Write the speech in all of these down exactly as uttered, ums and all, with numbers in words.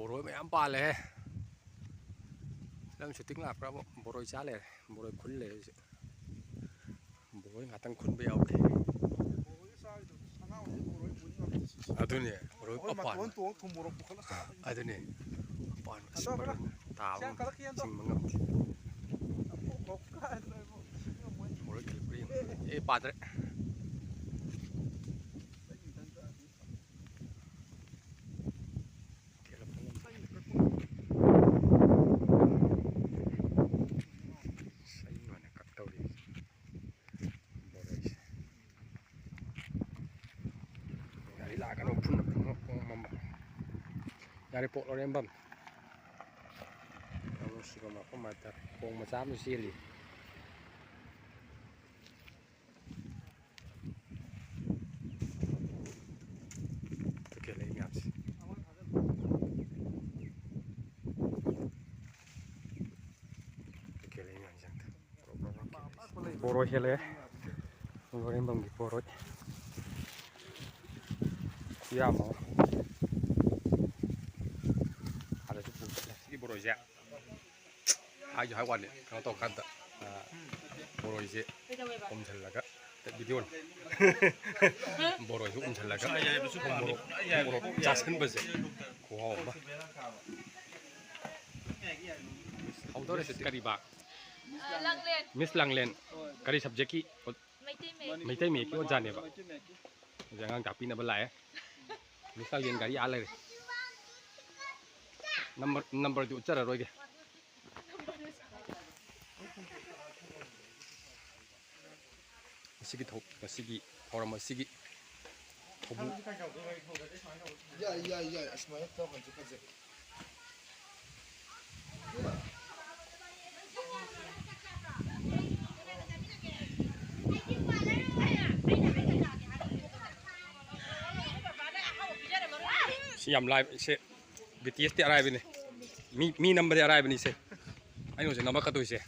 ꯕꯣꯔꯣꯏ ꯃꯌꯥꯝ ꯄꯥꯜꯂꯦꯍꯦ꯫ Film shooting ꯂꯥꯛꯄ꯭ꯔꯥꯕꯨ ꯕꯣꯔꯣꯏ ꯆꯥ ꯂꯩꯔꯦ꯫ ꯕꯣꯔꯣꯏ ꯈꯨꯜ ꯂꯩꯔꯦ ꯍꯧꯖꯤꯛ꯫ ꯕꯣꯔꯣꯏ ꯉꯥꯛꯇꯪ ꯈꯨꯟꯕ ꯌꯥꯎꯒꯦ꯫ ꯑꯗꯨꯅꯦ, ꯕꯣꯔꯣꯏ ꯑꯩꯈꯣꯏ ꯃꯄꯥꯟ꯫ ꯃꯇꯣꯟ ꯇꯣꯡ ꯊꯨꯝ ꯃꯣꯔꯣꯛ ꯄꯨꯈꯠꯂ ꯆꯥꯕ꯫ ꯑꯗꯨꯅꯦ, ꯃꯄꯥꯟ ꯑꯁꯤꯟꯕ ꯇꯥꯕ ꯁꯤ ꯀꯂꯛꯀꯤ ꯑꯗꯣ꯫ ꯆꯤꯡꯕ ꯉꯝꯗꯦ꯫ ꯕꯣꯔꯣꯏ ꯈꯨꯜꯂꯛꯄ꯭ꯔꯥ ꯌꯦꯡꯉꯨ꯫ ꯑꯦ, ꯄꯥꯗ꯭ꯔꯦ꯫ ꯁꯩ ꯑꯣꯏꯅ ꯀꯛꯇꯧꯔꯤ ꯕꯣꯔꯣꯏꯁꯦ꯫ ꯒꯥꯔꯤ ꯂꯥꯛꯀꯅꯨ ꯐꯨꯟꯅ ꯈꯣꯡ ꯃꯝꯕ꯫ ꯌꯥꯔꯤꯄꯣꯛ ꯂꯧꯔꯦꯝꯕꯝ꯫ ꯌꯥꯝ ꯅꯨꯡꯁꯤꯕ ꯃꯐꯝ ꯍꯥꯏꯇꯥꯔꯦ꯫ ꯈꯣꯡ ꯃꯆꯥ ꯑꯃꯁꯨ ꯆꯦꯜꯂꯤ꯫ ꯇꯈꯦꯜ ꯂꯩ ꯃꯌꯥꯝꯁꯦ꯫ ꯇꯈꯦꯜ ꯂꯩ ꯃꯌꯥꯝꯁꯦ ꯑꯝꯇ꯫ ꯕꯣꯔꯣꯏ ꯍꯦꯜꯂꯛꯑꯦ꯫ ꯂꯧꯔꯦꯝꯕꯝꯒꯤ ꯕꯣꯔꯣꯏ꯫ ꯈꯨꯌꯥꯝ ꯑꯃ꯫ ꯑꯥꯗꯁꯨ ꯄꯨ ꯆꯠꯂꯦ꯫ ꯁꯤꯒꯤ ꯕꯣꯔꯣꯏꯁꯦ꯫ ꯍꯥꯏꯁꯨ ꯍꯥꯏ ꯋꯥꯅꯤ, ꯀꯩꯅꯣ ꯇꯧꯔꯀꯥꯟꯗ, ꯑ, ꯕꯣꯔꯣꯏꯁꯦ ꯎꯝꯁꯤꯜꯂꯒ, ꯚꯤꯗꯤꯑꯣꯅꯤ꯫ ꯕꯣꯔꯣꯏꯁꯦ ꯎꯝꯁꯤꯜꯂꯒ ꯊꯨꯝ ꯃꯣꯔꯣꯛ, ꯊꯨꯝ ꯃꯣꯔꯣꯛ ꯆꯥꯁꯤꯟꯕꯁꯦ ꯈꯨꯍꯥꯎ ꯑꯃ꯫ ꯍꯧꯗꯣꯔꯦ ꯁꯤꯗꯤ꯫ ꯀꯔꯤꯕ? ꯑ, ꯂꯥꯡꯂꯦꯟ꯫ ꯃꯤꯁ ꯂꯥꯡꯂꯦꯟ꯫ ꯀꯔꯤ ꯁꯕꯖꯦꯛꯀꯤ? ꯃꯩꯇꯩ ꯃꯌꯦꯛ꯫ ꯃꯩꯇꯩ ꯃꯌꯦꯛꯀꯤ ꯑꯣꯖꯥꯅꯦꯕ꯫ ꯍꯧꯖꯤꯛ ꯑꯉꯥꯡ ꯇꯥꯛꯄꯤꯅꯕ ꯂꯥꯛꯑꯦ꯫ ꯃꯤꯁ ꯂꯥꯡꯂꯦꯟ ꯒꯥꯔꯤ ꯑꯥ ꯂꯩꯔꯦ꯫ ꯅꯝꯕꯔ, ꯅꯝꯕꯔꯗꯤ ꯎꯠꯆꯔꯔꯣꯏꯒꯦ꯫ ꯉꯁꯤꯒꯤ ꯊꯧ-, ꯉꯁꯤꯒꯤ ꯊꯧꯔꯝ ꯑꯁꯤꯒꯤ ꯊꯧꯕꯨ-, ꯌꯥꯏ, ꯌꯥꯏ, ꯌꯥꯏ꯫ ꯑꯁꯨꯃꯥꯏꯅ ꯇꯧꯍꯟꯁꯨ ꯐꯖꯩ꯫ ꯁꯤ ꯌꯥꯝ ꯂꯥꯏꯕ, ꯁꯦ ꯕꯤ ꯇꯤ ꯑꯦꯁꯇꯤ ꯑꯔꯥꯏꯕꯅꯤ꯫ ꯃꯤ, ꯃꯤ ꯅꯝꯕꯗꯤ ꯑꯔꯥꯏꯕꯅꯤ ꯁꯦ꯫ ꯑꯩꯅ ꯍꯧꯖꯤꯛ ꯅꯝꯃꯛꯀꯗꯣꯏꯁꯦ꯫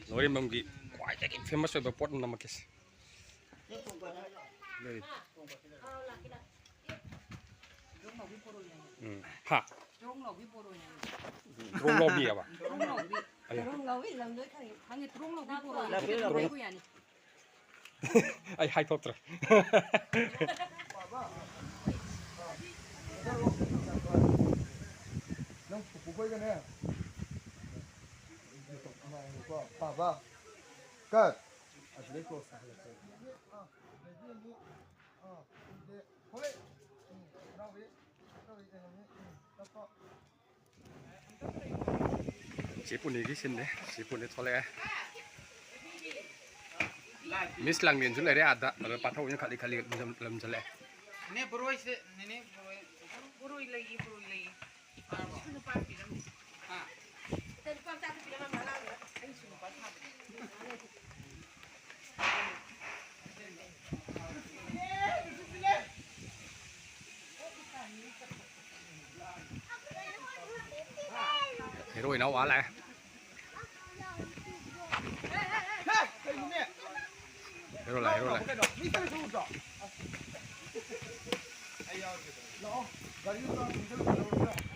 ꯂꯧꯔꯦꯝꯕꯝꯒꯤ ꯈ꯭ꯋꯥꯏꯗꯒꯤ famous ꯑꯣꯏꯕ ꯄꯣꯠ ꯑꯃ ꯅꯝꯃꯛꯀꯦꯁꯦ꯫ ꯂꯩ꯫ ꯎꯝ꯫ ꯍꯥ? ꯇ꯭ꯔꯣꯡ ꯂꯥꯎꯕꯤ ꯕꯣꯔꯣꯏ ꯍꯥꯏꯕ꯫ ꯇ꯭ꯔꯣꯡ ꯂꯥꯎꯕꯤ ꯍꯥꯏꯕ? ꯇ꯭ꯔꯣꯡ ꯂꯥꯎꯕꯤ꯫ ꯑꯌꯥ꯫ ꯇ꯭ꯔꯣꯡ ꯂꯥꯎꯕꯤ ꯂꯝ ꯂꯣꯏ ꯈꯪꯉꯤ꯫ ꯈꯪꯉꯦ, ꯇ꯭ꯔꯣꯡ ꯂꯥꯎꯕꯤ ꯕꯣꯔꯣꯏ꯫ ꯂꯥꯛꯄꯤꯌꯨ, ꯂꯥꯛꯄꯤꯌꯨ꯫ ꯂꯩꯕ ꯌꯥꯅꯤ꯫ ꯑꯩ ꯍꯥꯏꯊꯣꯛꯇ꯭ꯔꯦ꯫ ꯅꯪ ꯄꯨꯄꯨꯈꯣꯏꯒꯅꯦ꯫ ꯄꯥꯕ꯫ ꯀꯠ꯫ ꯑꯗꯨꯗꯩ ꯀ꯭ꯂꯣꯁ ꯇꯥꯍꯜꯂꯛꯀꯦ꯫ ꯆꯦ ꯄꯨꯅꯤꯒꯤ ꯁꯤꯟꯅꯦ꯫ ꯆꯦ ꯄꯨꯅꯤ ꯊꯣꯛꯂꯛꯑꯦ꯫ ꯃꯤꯁ ꯂꯥꯡꯂꯦꯟꯁꯨ ꯂꯩꯔꯦ ꯑꯥꯗ꯫ ꯑꯗꯣ ꯄꯥꯊꯧꯅ ꯈꯠꯂꯤ ꯈꯠꯂꯤ ꯂꯝꯖꯜꯂꯦ꯫ ꯅꯦ ꯕꯣꯔꯣꯏꯁꯦ, ꯅꯦꯅꯦ ꯕꯣꯔꯣꯏ꯫ ꯕꯣꯔꯣꯏ ꯂꯩꯌꯦ, ꯕꯣꯔꯣꯏ ꯂꯩꯌꯦ꯫ ꯅꯨꯄꯥ ꯄꯤꯔꯝꯃꯦ꯫ ꯍꯥ? ꯂꯨꯄꯥ ꯃꯆꯥꯗ ꯄꯤꯔꯝꯃꯦ ꯑꯉꯥꯡꯗꯨꯅ꯫ ꯑꯩꯁꯨ ꯅꯨꯄꯥ ꯁꯥꯕ꯫ ꯍꯦꯔꯣ ꯏꯅꯥꯎ ꯑꯥ ꯂꯥꯛꯑꯦ꯫ ꯍꯦꯔꯣ ꯂꯥꯛꯑꯦ, ꯍꯦꯔꯣ ꯂꯥꯛꯑꯦ꯫ ꯂꯥꯛꯑꯣ, ꯒꯥꯔꯤ ꯑꯝꯇ ꯊꯧꯖꯤꯜꯂꯨ꯫